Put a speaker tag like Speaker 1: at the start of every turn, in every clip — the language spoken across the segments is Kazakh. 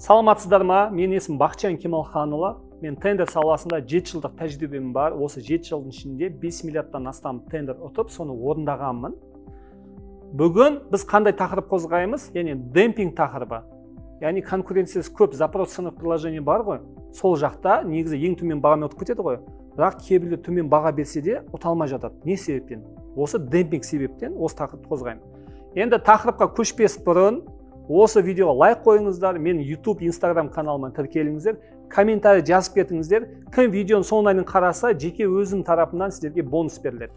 Speaker 1: Саламатсыздар ма? Менің есімім Бақытжан Кемалханұлы. Мен тендер саласында 7 жылдық тәжірибем бар. Осы 7 жылдың ішінде 5 миллиардтан астам тендер ұтып, соны орындағанмын. Бүгін біз қандай тақырып қозғаймыз? Яғни демпинг тақырыбы. Яғни конкуренциясы көп запрос ценовых предложений бар ғой. Сол жақта негізі ең төмен бағамен ұтып кетеді ғой. Бірақ кейбіреулер төмен баға берсе де ұта алмай жатады. Не себептен? Осы демпинг себептен осы тақырыпты қозғаймын. Енді тақырыпқа көшпес бұрын осы видеоға лайк қойыңыздар, мен YouTube, Instagram каналыма тіркеліңіздер, комментарий жазып кетіңіздер. Кім видеоның соңына дейін қараса, жеке өзім тарапымнан сіздерге бонус беріледі.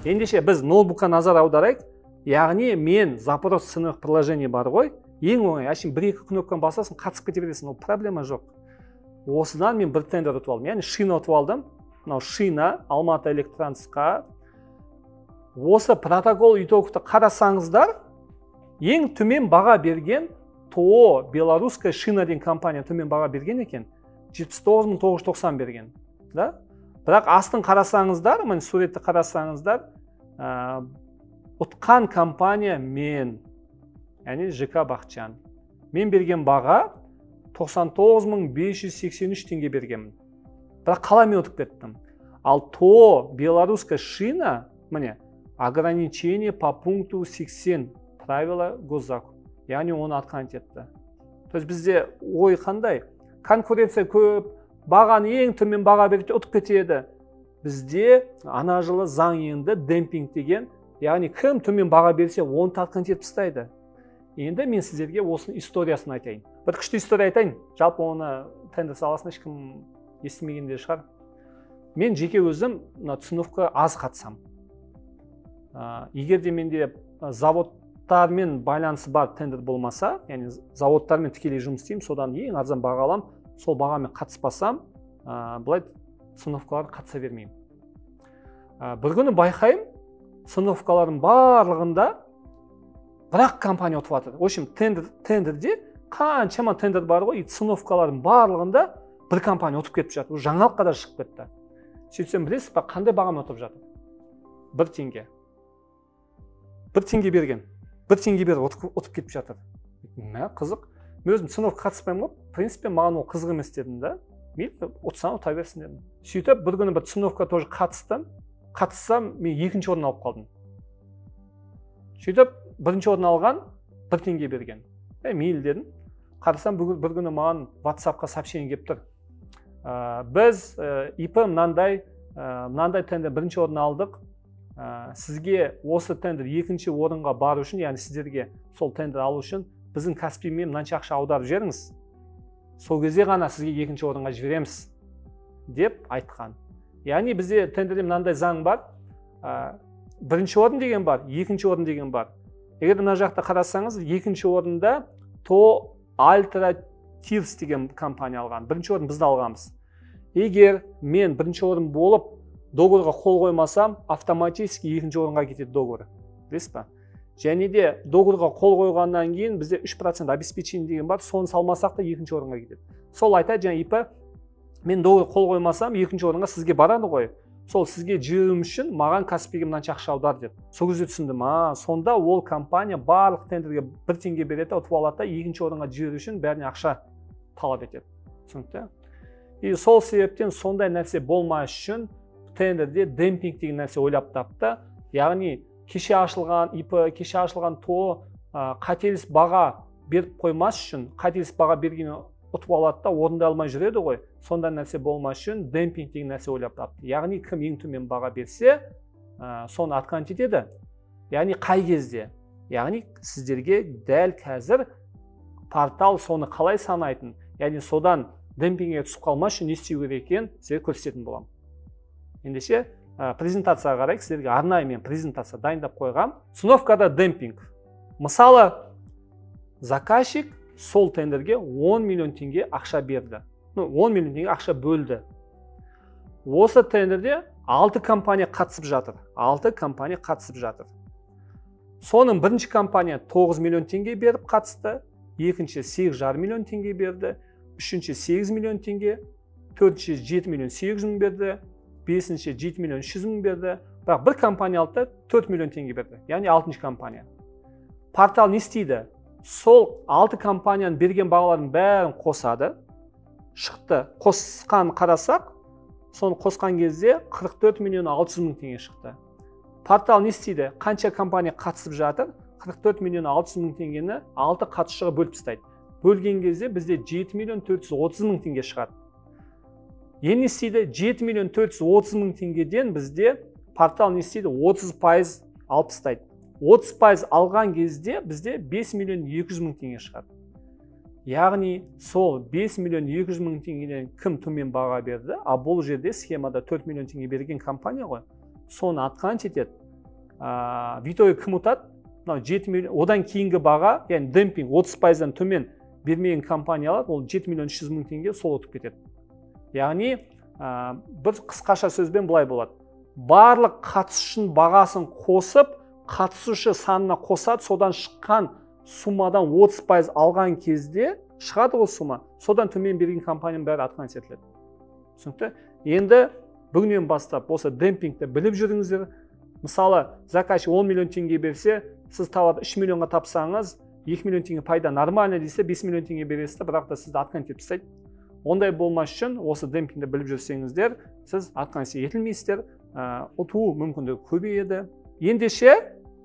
Speaker 1: Ендеше біз ноутбукқа назар аударайық. Яғни мен запрос ценовых предложений бар ғой, ең оңай, әшейін бір-екі кнопканы басасың, қатысып кете бересің, ол проблема жоқ. Осыдан мен бір тендер ұтып алдым, яғни шина ұтып алдым. Мынау шина Алматы Электронсқа. Осы протокол итогты қарасаңыздар, ең төмен баға берген ТОО Белорусская шина деген компания төмен баға берген екен, 79 990 берген, да? Бірақ астын қарасаңыздар, міне суретті қарасаңыздар, ұтқан компания мен, яғни ЖК Бақытжан. Мен берген баға 99 583 теңге бергенмін. Бірақ қалай мен ұтып кеттім? Ал ТОО Белорусская шина, міне, ограничение по пункту 80 правила госзакупа. Яғни оны отклонить етті. То есть бізде ой қандай? Конкуренция көп, бағаны ең төмен баға беріп ұтып кетеді. Бізде ана жылы заң енді демпинг деген, яғни кім төмен баға берсе, оны отклонить етіп тастайды. Енді мен сіздерге осының историясын айтайын. Бір күшті история айтайын. Жалпы оны тендер саласында ешкім естімеген де шығар. Мен жеке өзім мына ценовка аз қатысамын. Егер де менде заводтармен байланысы бар тендер болмаса, яғни заводтармен тікелей жұмыс істеймін, содан ең арзан баға аламын, сол бағамен қатыспасам, былай ценовкаларға қатыса бермеймін. Бір күні байқаймын, ценовкалардың барлығында бірақ компания ұтып жатыр. В общем, тендерде қаншама тендер бар ғой, и ценовкалардың барлығында бір компания ұтып кетіп жатыр. Уже жаңалыққа да шығып кетті. Сөйтсем, білесіз ба, қандай бағамен ұтып жатыр? 1 теңге. 1 теңге берген. 1 теңге беріп ұтып кетіп жатыр. Мә, қызық. Мен өзім ценовка қатыспаймын ғой. В принципе, маған ол қызық емес дедім да. Мейлі, ұтсаң ұта берсін дедім. Сөйтіп, бір күні бір ценовка тоже қатыстым. Қатыссам, мен екінші орын алып қалдым. Сөйтіп, бірінші орын алған 1 теңге берген. Мейлі дедім. Қарасам, бүгін бір күні маған WhatsApp-қа сообщение келіп тұр. Біз ИП мынандай тендер бірінші орын алдық. Сізге осы тендер екінші орынға бару үшін, яғни сіздерге сол тендер алу үшін біздің Каспиймен мынанша ақша аударып жіберіңіз. Сол кезде ғана сізге екінші орынға жібереміз деп айтқан. Яғни бізде тендерде мынандай заң бар. Бірінші орын деген бар, екінші орын деген бар. Егер мына жақта қарасаңыз, екінші орында ТОО Альтра Тирс деген компания алған. Бірінші орын бізді алғанбыз. Егер мен бірінші орын болып договорға қол қоймасам, автоматически екінші орынға кетеді договор. Білесіз ба? Және де договорға қол қойғаннан кейін бізде 3% обеспечение деген бар, соны салмасақ та екінші орынға кетеді. Сол айтады, жаңа ИП, мен договор қол қоймасам, екінші орынға сізге барады ғой. Сол сізге жіберуім үшін маған Каспийге мынанша ақша аудар деп. Сол кезде түсіндім, сонда ол компания барлық тендерге 1 теңге береді, ұтып алады да, екінші орынға жіберу үшін бәріне ақша талап етеді. Түсінікті? И сол себептен сондай нәрсе болмас үшін тендерде демпинг деген нәрсе ойлап тапты. Яғни кеше ашылған ИП, кеше ашылған ТОО, қателес баға беріп қоймас үшін, қателес баға бергенін ұтып алады да орындай алмай жүреді ғой. Сондай нәрсе болмас үшін демпинг деген нәрсе ойлап тапты. Яғни кім ең төмен баға берсе, соны отклонить етеді. Яғни қай кезде? Яғни сіздерге дәл қазір портал соны қалай санайтын, яғни содан демпингке түсіп қалмас үшін не істеу керек екенін сіздерге көрсететін боламын. Ендеше, презентацияға қарайық. Сіздерге арнайы мен презентация дайындап қойғам. Ценовкада демпинг. Мысалы, заказчик сол тендерге 10 миллион теңге ақша берді. 10 миллион теңге ақша бөлді. Осы тендерде 6 компания қатысып жатыр. 6 компания қатысып жатыр. Соның бірінші компания 9 миллион теңге беріп қатысты, екінші 8,5 миллион теңге берді, үшінші 8 миллион теңге, төртінші 7 миллион 800 мың берді, бесінші 7 миллион 300 мың берді. Бірақ бір компания алды да 4 миллион теңге берді, яғни алтыншы компания. Портал не істейді? Сол 6 компанияның берген бағаларын бәрін қосады. Шықты. Қосқан қарасақ, соны қосқан кезде 44 миллион 600 мың теңге шықты. Портал не істейді? Қанша компания қатысып жатыр? 44 миллион 600 мың теңгені 6 қатысушыға бөліп тастайды. Бөлген кезде бізде 7 миллион 430 мың теңге шығады. Енді не істейді? 7 миллион 430 мың теңгеден бізде портал не істейді? 30% алып тастайды. 30% алған кезде бізде 5 миллион 200 мың теңге шығады. Яғни сол 5 миллион 200 мың теңгеден кім төмен баға берді? А бұл жерде схемада 4 миллион теңге берген компания ғой. Соны атқан жетеді. В итоге кім ұтады? Мынау 7 миллион, одан кейінгі баға, яғни демпинг 30%-дан төмен бермеген компаниялар, ол 7 миллион 300 мың теңге сол ұтып кетеді. Яғни бір қысқаша сөзбен былай болады. Барлық қатысушының бағасын қосып, қатысушы санына қосады, содан шыққан суммадан 30% алған кезде шығады ғой сумма, содан төмен берген компанияның бәрі атқан етіледі. Түсінікті? Енді бүгіннен бастап осы демпингті біліп жүріңіздер. Мысалы, заказчик 10 миллион теңге берсе, сіз тауарды 3 миллионға тапсаңыз, 2 миллион теңге пайда нормально десе, 5 миллион теңге бересіз, бірақ та сізді атқан етіп тастайды. Ондай болмас үшін осы демпингті біліп жүрсеңіздер, сіз атқан етілмейсіздер, ұту мүмкіндігі көбейеді. Ендеше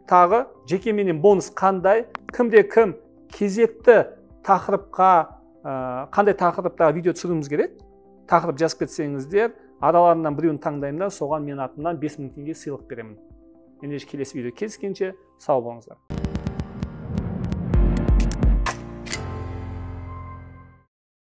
Speaker 1: тағы жекеменен бонус қандай? Кімде кім кезекті тақырыпқа, қандай тақырыпта видео түсіруіміз керек? Тақырып жазып кетсеңіздер, араларынан біреуін таңдаймын да, соған мен атымнан 5000 теңге сыйлық беремін. Ендеше келесі видео кездескенше сау болыңыздар.